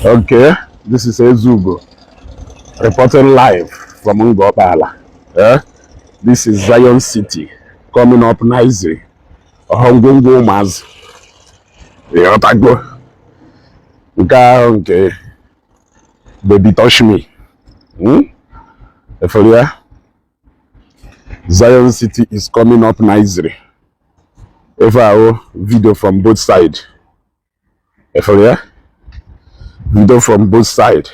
Okay, this is Ezugo reporting live from Ngor-Okpala. Eh? This is Zion City coming up nicely. Ọha ngwongwo ụmụazị. Ịghọtago? Nke ahụ nke Baby Touch Me. Hmm? Efere ya? Zion City is coming up nicely. Efe ahụ video from both side. Efere ya? Video from both side.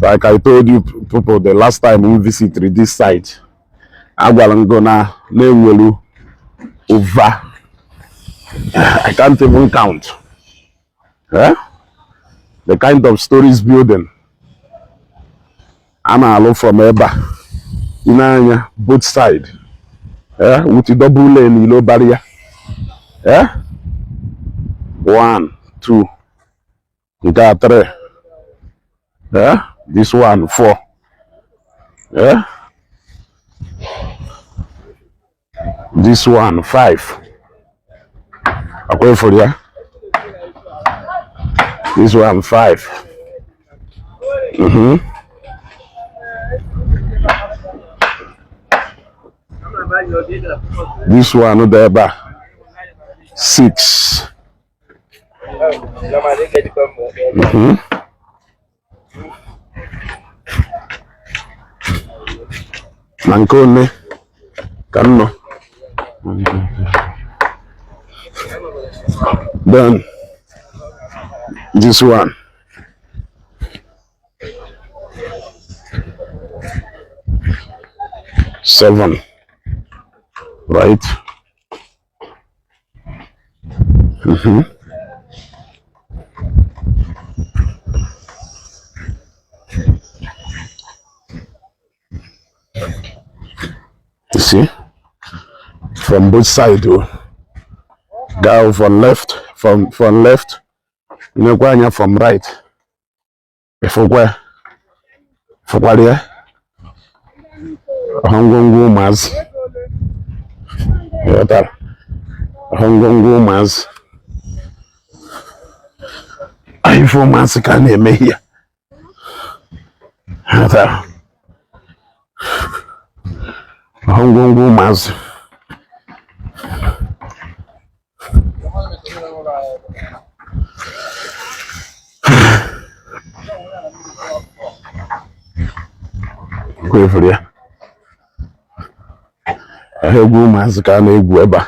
Like I told you people the last time we visited this site, agwara m go na na-enwelu over, I can't even count. Eh? The kind of stories building a na-alụ from ebe a ị na-anya both side, eh? With double lane ilo barrier, eh? One, two, nke a three, eh? This one four, eh? This one five. Akwa efuru ya? This one five. This one dị ebe a six. Na nke one ka m nọ. Then this one seven, right? You see, from both sides, oh. Go from left, from left, nekwa anya from right. Ịfụkwa fụkwara ya ọha ngwongwo ụmụazị. Ịghọtara? Ọha ngwongwo ụmụazị. Ife ụmụazị ka a na-eme ihe. Ịghọtara? Ọha ngwongwo ụmụazị. Kwefuru ya. Ọha egwu ụmụazị ka a na-egwu ebe a.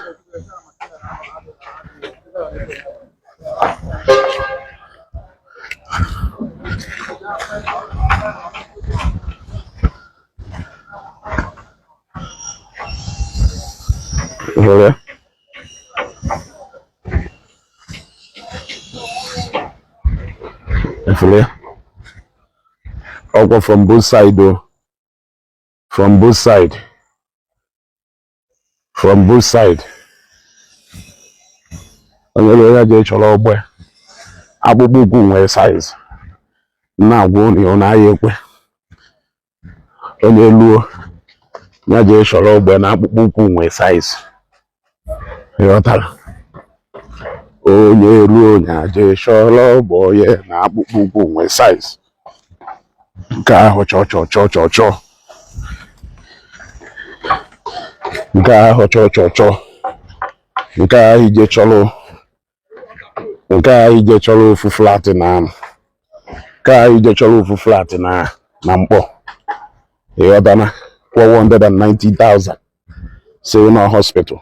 Hụrụ ya? Efere ya? Ọkwa from both side o. From both side. From both side. Onye onye je chọrọ ọgbọ ya. Akpụkpọ ụkwụ nwere size. Na-agwa ụnụ ya ọ na-aya ekwe. Onye luo ya jee chọrọ ogbe na akpụkpọ ụkwụ nwee size. Ịghọtara? Onye ruo ya jee chọrọ ogbe ya na akpụkpọ ụkwụ nwee size. Nke ahụ chọọ chọọ chọọ chọọ chọọ. Nke ahụ chọọ chọọ chọọ. Nke ahụ ije chọrọ nke ahụ ije chọrọ ofu flat na nke ahụ ije chọrọ ofu flat na na Mkpọ. Ịghọtana? Kwụọ 190,000 si na hospital.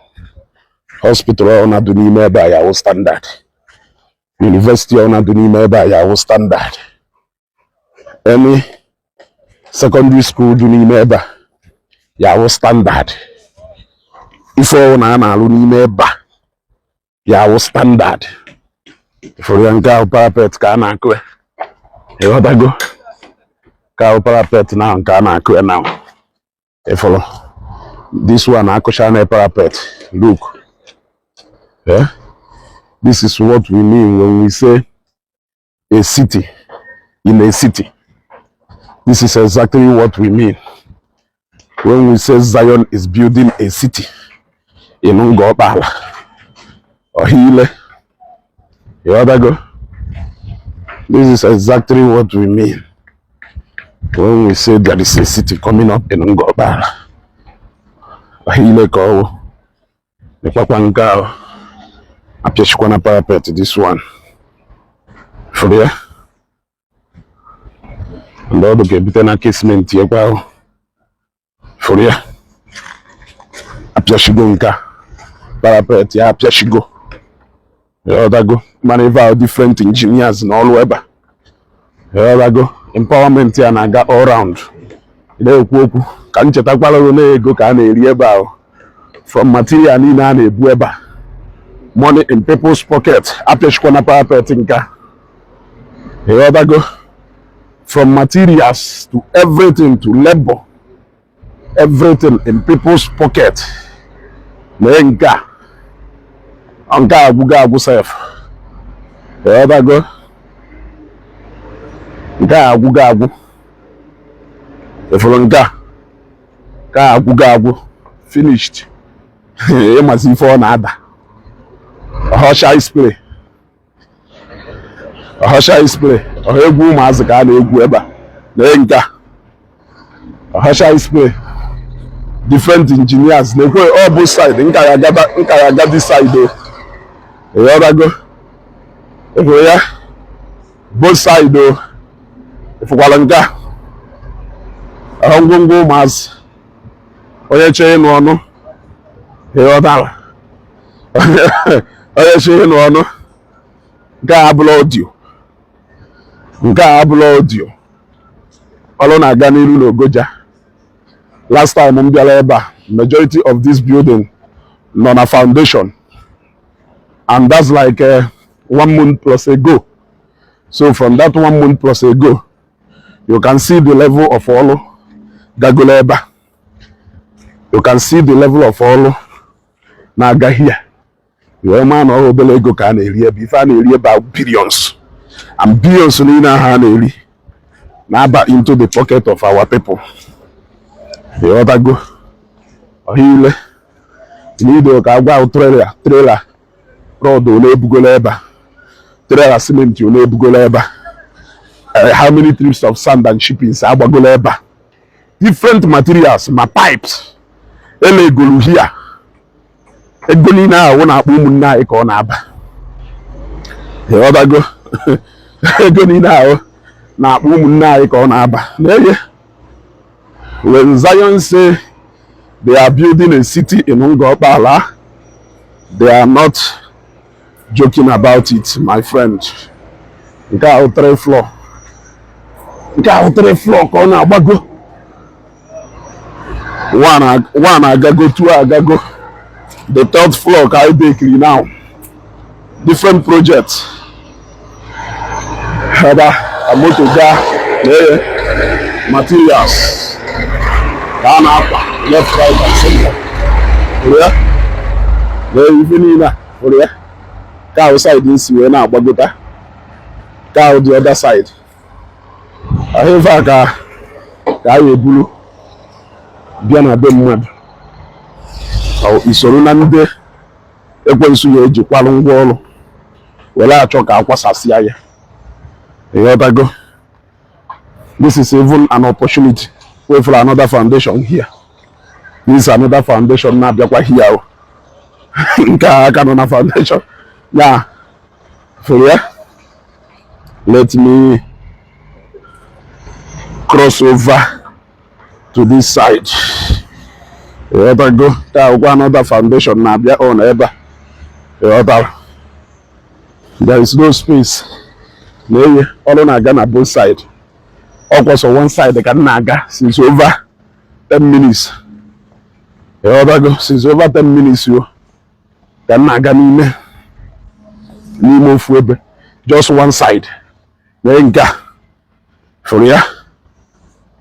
Hospital ọ na-adụ n'ime ebe a ya wụ standard. University ọ na-adụ n'ime ebe a ya wụ standard. Any secondary school dị n'ime ebe a ya wụ standard. Ife ọwụ na a na-alụ n'ime ebe a ya wụ standard. Ifuru ya? Nke ahụ parapet ka a na-akụ ya. Ịghọtago? Nke ahụ parapet na nke a na-akụ ya now. Ifuru this one akụcha na parapet. Look, eh? This is what we mean when we say a city in a city. This is exactly what we mean when we say Zion is building a city in Ngor-Okpala. Ọhile. Ịghọtago? This is exactly what we mean when we say there is a city coming up in Ngor Okpala. Ile ka ọwụ lekwakwa nke ahụ apịachikwana parapet. This one fụrụ ya ndị ọdụ ga-ebute na casement ekwe ahụ fụrụ ya apịachigo nke a parapet ya apịachigo ọdago. Mana ebe ahụ different engineers na ọrụ ebe a ọdago empowerment ya na-aga all round. Na-ekwu okwu ka m chetakwara gị na ego ka a na-eri ebe ahụ from material niile a na-ebu ebe a, money in people's pocket. Apịachikwana parapet nke a ịghọtago, from materials to everything, to labor, everything in people's pocket. Mee nke a, nke a agwụgo agwụ sef. Ịghọtago, nke a agwụgo agwụ. Ịfụrụ nke a ka agwụgo agwụ, finished. Ịmazi ife ọ na-ada ọhọcha spray, ọhọcha spray, ọha egwu ụmụazị ka a na-egwu ebe a. Na nke a ọhọcha spray, different engineers na-ekwe ọ bụ side nka ya agaba, nka ya aga this side o. Ịghọtago, ịhụrụ ya both side o. Ịfụkwara nke a ọha ngwongwo ụmụazị onye chọọ ịnụ ọnụ. Ịghọtara, onye chọọ ịnụ ọnụ, nke a abụla audio, nke a abụla audio. Ọrụ na-aga n'iru n'Ogoja. Last time m bịara ebe a, majority of this building nọ na foundation, and that's like one month plus ago. So from that one month plus ago, you can see the level of ọrụ gagolo ebe a. You can see the level of ọrụ na-aga here. Wee maa na ọ obere ego ka a na-eri ebe. Ife a na-eri ebe a, billions and billions niile ahụ a na-eri na-aba into the pocket of our people. Ịghọtago, ọha ile n'ido ka agwa trailer, trailer rod ole ebugolo ebe a, trailer cement ole ebugolo ebe a, how many trips of sand and shippings agbagolo ebe a, different materials ma pipes elegolu here. Ego niile ahụ na-akpọ ụmụnne anyị ka ọ na-aba. Ịghọtago, ego niile ahụ na-akpọ ụmụnne anyị ka ọ na-aba. Na-eye when Zion say they are building a city in Ngor Okpala, they are not joking about it, my friend. Nke ahụ three floor, nke ahụ three floor ka ọ na-agbago. One agago, two agago, the third floor ka anyị dekiri now. Different projects ebe a moto gaa na-eye materials ka a na-akwa left, right and center. Hụrụ ya na ife niile a, hụrụ ya ka ahụ side nsi wee na-agbagota ka ahụ the other side ahụ. Ife a ka a eburu bịa na be mmadụ. Isoro na ndị ekwensu ya ejikwarụ ngwa ọrụ were achọ ka akwasasịa ya. Ịghọtago, this is even an opportunity. Wait for another foundation here. This is another foundation na-abịakwa here o. Nke a aka nọ na foundation ya fụrụ ya. Let me cross over to this side. Ịghọtago, ka akwụkwọ another foundation na-abịa on ebe a. Ịghọtara, there is no space. Na-enye ọrụ na-aga na both side. Ọkwa sọ one side ka m na-aga since over 10 minutes. Ịghọtago, since over 10 minutes o ka m na-aga n'ime n'ime ofu ebe, just one side. Na nke a fụrụ ya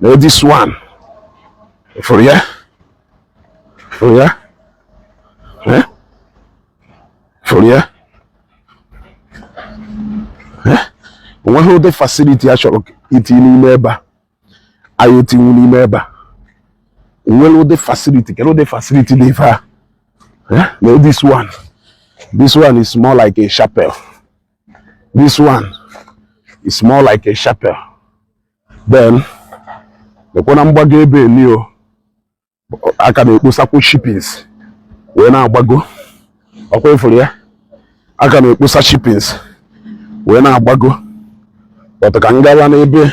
na this one fụrụ ya, fụrụ ya, eh? Fụrụ ya, eh? Onweghị ụdị facility a chọrọ itinye n'ime ebe a anyị etinwu n'ime ebe a. Onwere ụdị facility, kedu ụdị facility dị ife a, eh? Na this one, this one is more like a chapel. This one It's more like a chapel. Then lekwa na mgbago ebe eni o aka na-ekposakwu chippings wee na-agbago. Ọkwa ịfụrụ ya, aka na-ekposa chippings wee na-agbago. But ka m gawa n'ebe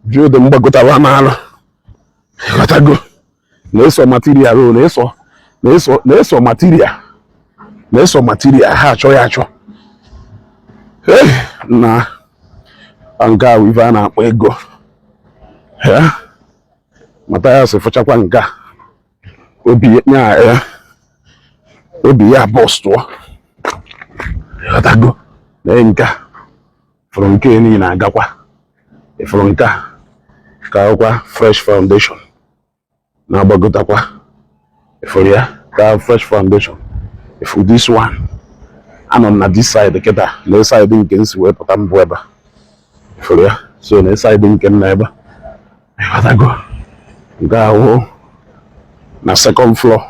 building mgbagotara n'alụ, ịghọtago, na-eso material o na-eso na-eso na-eso material, na-eso material ha achọ ya achọ. Hey, na nke a bụ ife a na-akpọ ego ya. Mathias fụchakwa nke a, obi nya ya, obi ya bọstụọ, ịghọtago. Na nke a fụrụ nke niile agakwa, ịfụrụ nke a ka ọkwa fresh foundation na-agbagotakwa, ịfụrụ ya ka fresh foundation. Ịfụ this one, anọ m na this side kịta, na side nke m si wee pụta mbụ ebe a, ịfụrụ ya. So na side nke m na ebe a, ịghọtago, nke ahụ na second floor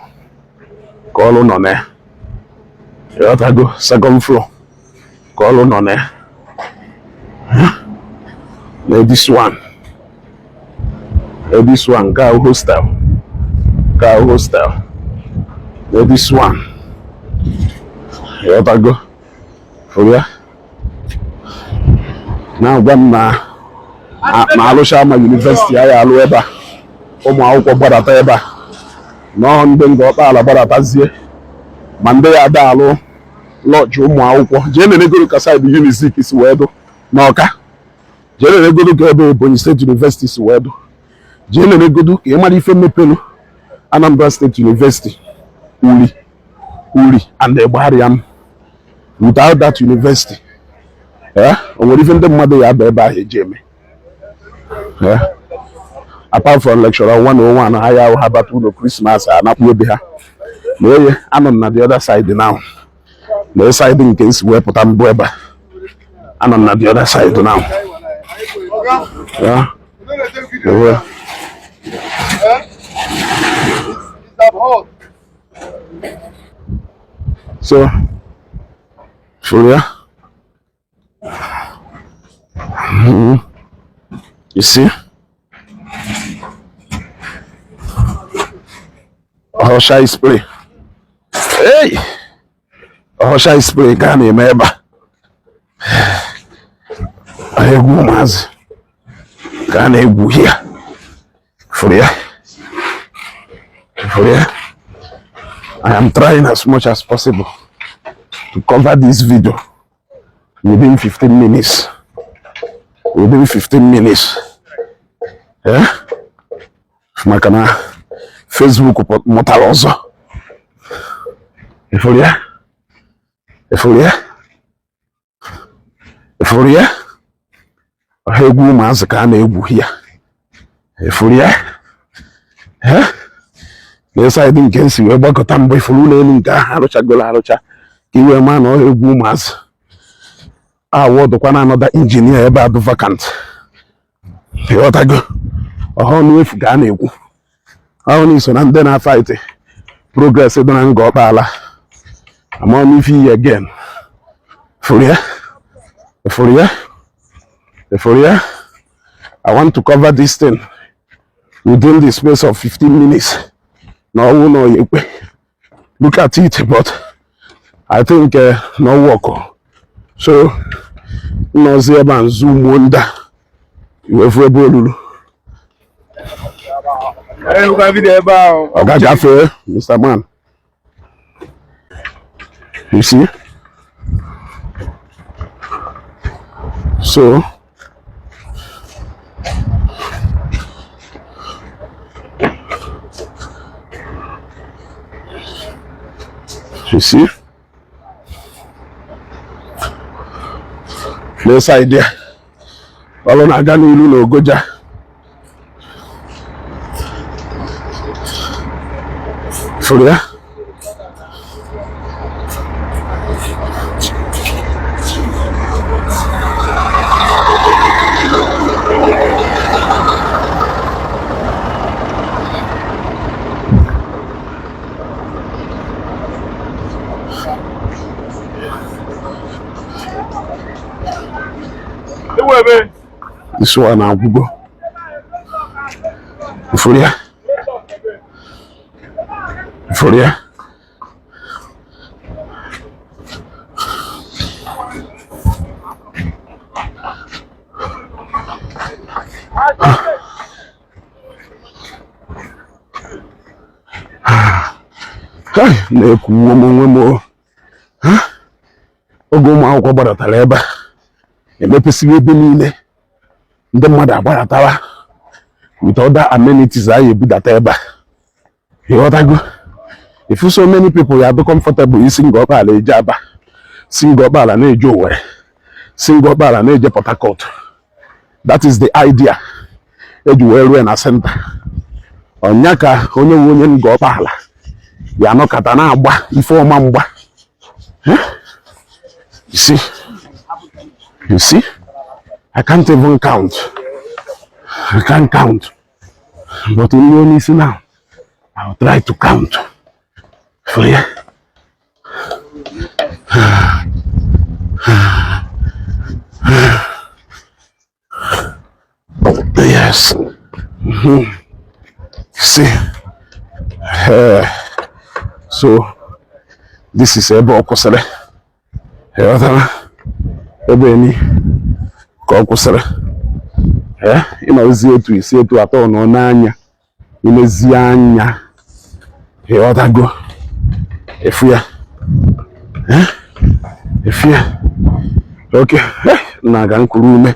ka ọrụ nọ na ya, ịghọtago, second floor ka ọrụ nọ na ya. Na this one, na this one, nke ahụ hostel, nke ahụ hostel. Na this one, ịghọtago, fụrụ ya na-agwa m na ma alụcha ma university ya alụ ebe a, ụmụ akwụkwọ gbadata ebe a nọọ, ndị nga ọkpaala gbadatazie, ma ndị ya ada alụ lọji ụmụ akwụkwọ. Jee nenegoro ka side Unizik si wee dụ n'Ọka, jee nenegoro ka ebe Ebonyi State University si wee dụ, jee nenegodo ka ị mara ife mepelu Anambra State University, Uri Uri and Egbariam. Without that university, eh, o nwere ife ndị mmadụ ya aba ebe ahụ eji eme? Eh, apart from lecturer 101 ha ya ha bata ụlọ Christmas anakpu ebe ha na oye. Anọ m na the other side now, na side nke nsi wee pụta mbụ ebe a. Anọ m na the other side now. Yeah. Ewe. It's abhorred. So fụrụ ya. You see? Ọhọsha spray. Hey! Ọhọsha spray ka a na-eme ebe a. Egwu ụmụazị ka a na-egwu ya. Fụrụ ya. Fụrụ ya. I am trying as much as possible to cover this video within 15 minutes. Within 15 minutes. Eh? Maka na Facebook mụtara ọzọ. Ịfụrụ ya? Ịfụrụ ya? Ịfụrụ ya? Ọha egwu ụmụazị ka a na-egwu ya. Ịfụrụ ya? Eh? Na side nke nsi wee gbakọta mbụ, ifuru ụlọ elu nke ahụ arụchagolo arụcha, ka iwee maa na ọha egwu ụmụazị awọdụkwa na another engineer ebe a dị vacant, ịghọtago. Ọha ọnụ efu ka a na-ekwu ahụ na iso na ndị na-fight progress dị na nga ọkpaala ama ọnụ ife iyi again. Fụrụ ya, fụrụ ya, fụrụ ya. I want to cover this thing within the space of 15 minutes na ọwụ na ọya ekwe. Look at it, but I think no work. So nọzi ebe a nzu muo ndị a iwefu ebe olulu. Anyị video ebe ahụ. Ọ ga-agafee, Mr. Man. You see? So you see? This idea. Ọrụ na-aga n'ilu na Ogoja. Fụrụ ya? This one agwụgo. Ifuru ya, ifuru ya. Kai, na-ekwuwo m onwe m o. Oge ụmụ akwụkwọ gbadatara ebe a, emepesịrị ebe niile, ndị mmadụ agbadatara with other amenities anyị ebudata ebe a. Ịghọtago? If so many people ya dị comfortable isi Ngor Okpala eje Aba, si Ngor Okpala na-eje Owerri, si Ngor Okpala na-eje Port Harcourt. That is the idea eji wee rue na center. Ọnya ka onye nwe onye Ngor Okpala ya anọkata na-agba ife ọma mgba. You see? You see? I can't even count. I can't count. But in onye isi now, I'll try to count. For ya. Yes. See. So this is ebe ọ kwụsịrị. Ịghọtara? Ebe eni ka ọ kwụsịrị. Ee, ịnọzi etu isi etu atọ nọ n'anya, ilezi anya, ịghọtago? Efu ya. Ee, efu ya. Okay, na-aga nkuru ume.